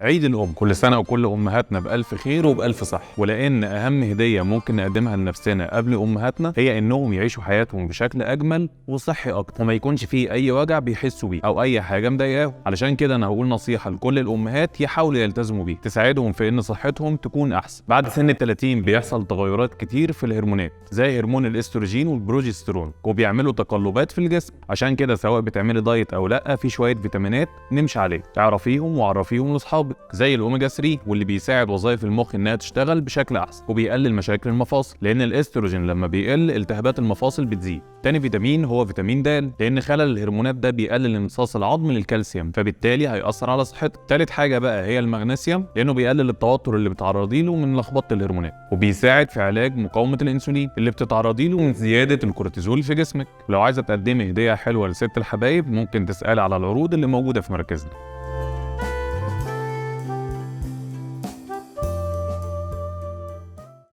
عيد الأم، كل سنة وكل أمهاتنا بألف خير وبألف صحة. ولأن أهم هدية ممكن نقدمها لنفسنا قبل أمهاتنا هي إنهم يعيشوا حياتهم بشكل أجمل وصحي أكتر، وما يكونش فيه أي وجع بيحسوا بيه أو أي حاجة مضايقاهم. علشان كده أنا هقول نصيحة لكل الأمهات يحاولوا يلتزموا بيها، تساعدهم في إن صحتهم تكون أحسن. بعد سن ال 30 بيحصل تغيرات كتير في الهرمونات زي هرمون الاستروجين والبروجسترون، وبيعملوا تقلبات في الجسم. عشان كده سواء بتعملي دايت أو لأ، في شوية فيتامينات نمشي عليها، اعرفيهم وعرفيهم لأصحابك، زي الاوميجا 3 واللي بيساعد وظائف المخ انها تشتغل بشكل احسن، وبيقلل مشاكل المفاصل لان الاستروجين لما بيقل التهابات المفاصل بتزيد. تاني فيتامين هو فيتامين د، لان خلل الهرمونات ده بيقلل امتصاص العظم للكالسيوم، فبالتالي هيأثر على صحتك. تالت حاجة بقى هي المغنيسيوم، لانه بيقلل التوتر اللي بتعرضي له من لخبطة الهرمونات، وبيساعد في علاج مقاومة الانسولين اللي بتتعرضي له من زيادة الكورتيزول في جسمك. لو عايزه تقدمي هديه حلوة لست الحبايب ممكن تسالي على العروض اللي موجودة في مركزنا.